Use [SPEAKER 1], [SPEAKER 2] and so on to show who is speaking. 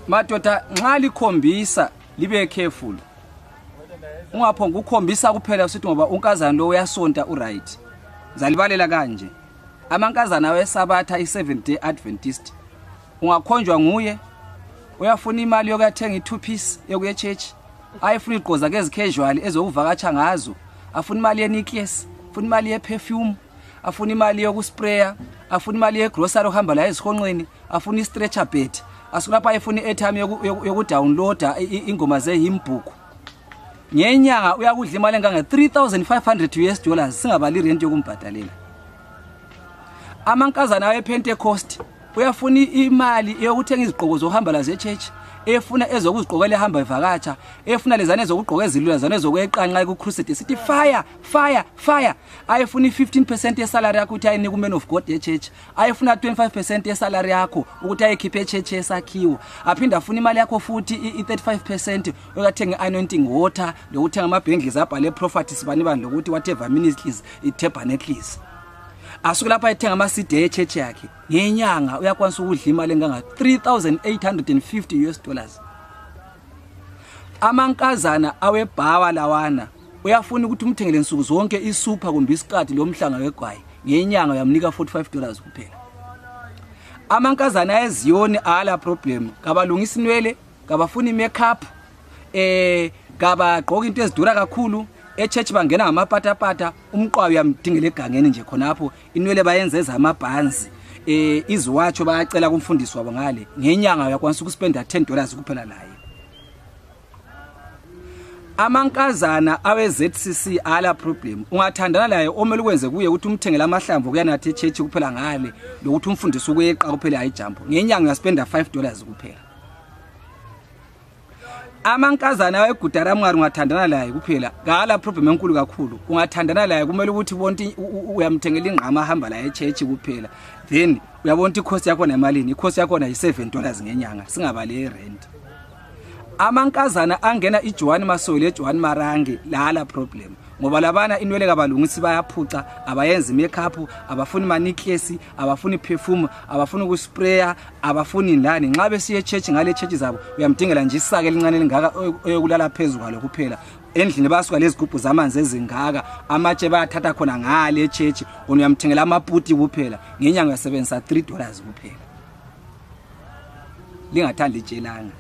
[SPEAKER 1] Madoda, nxa likhombisa libe careful. Ungaphonga ukukhombisa kuphela usithi ngoba unkazana lo uyasonta uright. Ngizalibalela kanje. Amankazana weSabatha i-Seventh Day Adventist ungakhonjwa nguye, uyafuna imali yokuyathenga i-two piece yokuya echurch, ayefuna igqoza zakhe ezicasual ezokuvakatsha ngazo, afuna imali ye-necklace, afuna imali ye-perfume, afuna imali yokuspraya, afuna imali yegrocery ohamba la ezihonqweni, afuna i-stretcher bed, asukulapho ayefuna i-airtime yokudownloada ingoma ze-hymn book. Ngenyanga uyakudla imali engange 3500 US dollars, singabali irent yokumbhadalela. Amankazana awePentecost uyafuna imali yokuthenga izigqoko zokuhamba lazo echurch, efuna ezokuzigqokela ehamba evakatsha, efuna lezana ezokugqoka ezilula zana ezokweqanqa ku-crusade sithi fire fire fire, ayefuna i-15% yesalary yakho ukuthi ayinike uman of God echurch, ayefuna 25% yesalary yakho ukuthi ayikhiphe echurch yesakhiwo, aphinde afuna imali yakho futhi i-35% uyathenga i-anointing water lokuthenga amabhengles abhale prophet sibani bani lokuthi whatever ministries i-tabernacles. Asuke lapha ethenga ama-CD echurch yakhe. Ngenyanga uyakwanisa ukudla imali enganga 3850 US dollars. Amankazana awebhawa lawana uyafuna ukuthi umthengele nsuku zonke isupha kumbe isiqadi lomhlanga wegwayi, ngenyanga uyamnika $45 kuphela. Amankazana ayeziyoni ala problem, kabalungisa inwele, kabafuni makeup, kabagqoka into ezidura kakhulu. Echurch bangena ngamapatapata, umqwayo uyamdingela egangeni nje khonapho, inwele bayenze ezamabhanzi, iziwatsho bayacela kumfundisi wabo ngale. Ngenyanga uyakwanisa ukuspenda $10 kuphela laye. Amankazana awe-ZCC ala problem, ungathandana laye omele ukwenze kuye ukuthi umthengele amahlamvu okuyanatha echurch kuphela ngale, lokuthi umfundise ukweqa kuphela ayijump. Ngenyanga uyaspenda $5 kuphela. Amankazana aweGudaramwari ungathandana laye kuphela kala problem enkulu kakhulu. Ungathandana laye kumele ukuthi bonke uyamthengela ingqama ahamba laye echurch kuphela, then uyabona ukuthi icost yakhona emalini. Icost yakhona yi-$7 ngenyanga, singabali irent. Amankazana angena iJohane Masowe leJohane Marange lala problem, ngoba labana inwele kabalungisi, bayaphuca, abayenzi makeup, abafuni manicklace, abafuni perfume, abafuni ukuspraya, abafuni lani. Nxa besiye church ngale church zabo uyamdingela nje isaka elincane elingaka oyokulala phezu kwalo kuphela. Endlini basuka lezigubhu zamanzi ezingaka, amatshe bayathatha khona ngale church, wona uyamthengela amaputi kuphela. Ngenyanga uyasebenzisa $3 kuphela. Lingathanda itshelanga.